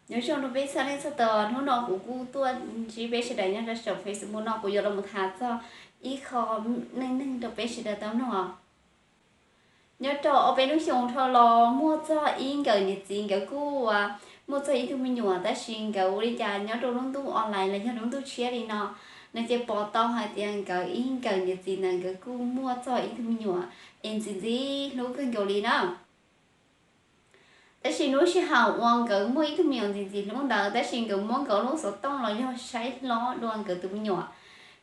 Nyob zoo rau peb txhua leej txhua tus, hnub no kuv kuj tuaj ntsib peb sawv daws nyob rau saum Facebook no, kuv yuav los tham txog ib qho neej neeg rau peb sawv daws tau mloog. Nyob rau ob peb lub xyoo dhau los muaj txog ib nkawm niam txiv, nkawd kuj muaj txog ib tug me nyuam, tab sis nkawd ua li cas nyob rau lub ntuj online los yog lub ntuj tshiab li no, nws ces pom tau hais tias nkawd ib nkawm niam txiv ntawd nkawd kuj muaj txog ib tug me nyuam es ntxim ntxim hlub kawg nkaus li na. Tab sis lub sij hawm uas nkawd muaj ib tug me nyuam ntxim ntxim hlub ntawd, tab sis nkawd muab nkawd lub xov tooj los yog saib hlob dua nkawd tus me nyuam,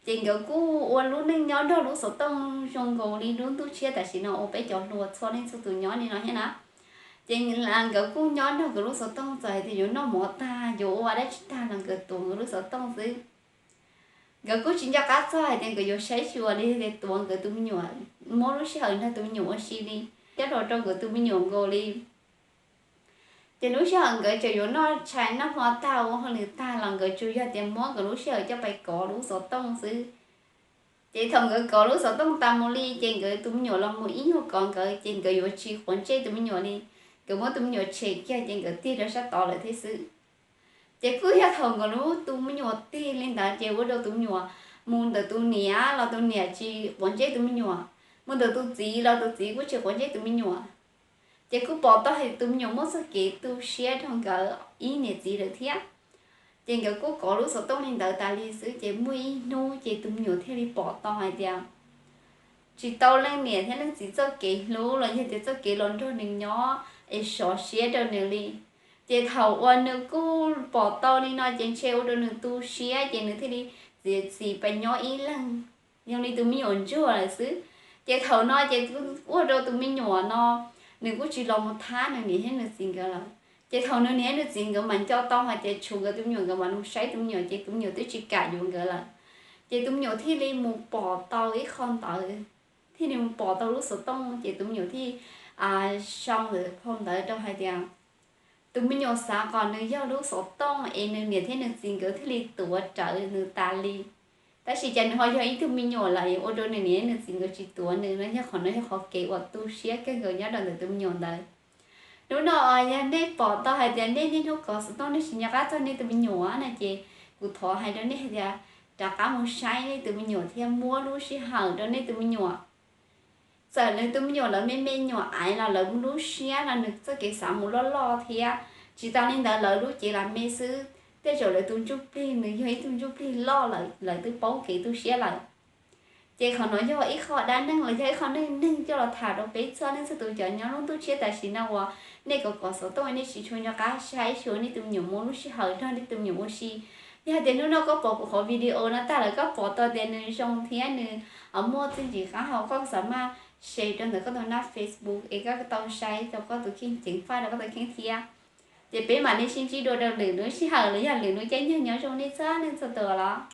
ces nkawd kuj ua lub neej nyob nrog lub xov tooj zoo nkaus li lub ntuj tshiab tam sim no uas peb cov hluas txhua leej txhua tus nyob li no thiab na. Ces nkawd kuj nyob nrog nkawd lub xov tooj, txawm hais tias yuav noj mov tag, yuav ua dab tsi tag los nkawd tuav nkawd lub xov tooj xwb. Nkawd kuj tsis nco qab txog hais tias nkawd yuav saib xyuas li tias tuav nkawd tus me nyuam, muab lub sij hawm nrog tus me nyuam ua si li, coj los rau nkawd tus me nyuam nkaus li. Ces lub sij hawm nkawd tseem yuav noj tshais noj hmo tag ua hauj lwm tag los nkawd tsuas yog tias muab nkawd lub sij hawm coj pais kov lub xov tooj xwb. Ces thaum nkawd kov lub xov tooj tas mus li ces nkawd tus me nyuam los mus ib nyuag kov nkawd, ces nkawd yuav tsis quav ntsej tus me nyuam li. Nkawd muab tus me nyuam tshem kiag ces nkawd tig rau sab tod lawm thiab xwb. Ces kuj yog thaum nkawd lub tus me nyuam tig li ntawd ces ua rau tus me nyuam mus ntawm tus niam los tus niam tsis quav ntsej tus me nyuam, mus ntawm tus txiv los tus txiv kuj tsis quav ntsej tus me nyuam. Ces kuj pom tau hais tus me nyuam muaj txoj kev tu siab rau nkawd ib niam txiv lawm thiab. Ces nkawd kuj kov lub xov tooj li ntawd tas li xwb, ces muaj ib hnub ces tus me nyuam thiaj li pom tau hais tias tsis tau leej niam thiab leej txiv txoj kev hlub los yog tias txoj kev los nrog nws nyob es sov siab rau nws li. Ces thaum uas nws kuj pom tau li no ces ntshe ua rau nws tu siab, ces nws thiaj li txiav txim pais nyob ib leeg zoo li tus me nyuam ntsuag lawm xwb. Ces thaum no ces ua rau tus me nyuam no nws kuj tsis los mus thab nws niam thiab nws txiv nkawd lawm. Ces thaum nws niam thiab nws txiv nkawd mam nco tau hais tias tshuav nkawd tus me nyuam, nkawd mam los saib tus me nyuam ces tus me nyuam twb tsis kam yuav nkawd lawm. Ces tus me nyuam thiaj li mus pom tau ib qho ntawd, thiaj li mus pom tau lub xov tooj, ces tus me nyuam thiaj sau ntawm phau ntawv rau hais tias tus me nyuam xav kom nws yog lub xov tooj es nws niam thiab nws txiv nkawd thiaj li tuav rawv nws tas li. Tab sis cas nws ho yog ib tug me nyuam lawm ua rau nws niam nws txiv nkawd tsis tuav nws no, yog qhov no yog qhov kev uas tu siab kawg nkaus nyob rau ntawm tus me nyuam ntawd. Hnub no yog nej pom tau hais tias nej niaj hnub kov xov tooj nej tsis nco qab txog nej tus me nyuam no ces kuv thov hais rau nej hais tias rov qab mus saib nej tus me nyuam thiab muab lub sij hawm rau nej tus me nyuam. Txawm nws tus me nyuam lawv me me nyuam aiv los lawv lub siab no nws txoj kev xav mus loj loj thiab. Tsis tas li ntawd lawv lub cev lam me xwb, tej zaum lawv tus ntsuj plig nws yog ib tug ntsuj plig loj lawm, lawv twb paub kev tu siab lawm. Ces qhov no yog ib qho dab neeg los yog ib qho neej neeg coj los tham rau peb txhua leej txhua tus cov nyob lub ntuj tshiab tam sim no uas nej kov kov xov tooj nej tsis tshua nco qab saib xyuas nej tus me nyuam, muab lub sij hawm nrog nej tus me nyuam ua si. Yog hais tias hnub no koj pom kuv qhov video no tag lawm koj pom tau tias nws zoo thiab nws muaj txiaj ntsim qab hau, koj xav maj share rau ntawm koj tus nab Facebook es koj tau saib rau koj tus kheej, ceev faj rau koj tus kheej thiab. Ces peb mam li sib ntsib dua rau lwm lub sij hawm los yog lwm lub caij nyoog, nyob zoo nej txhua leej txhua tus los.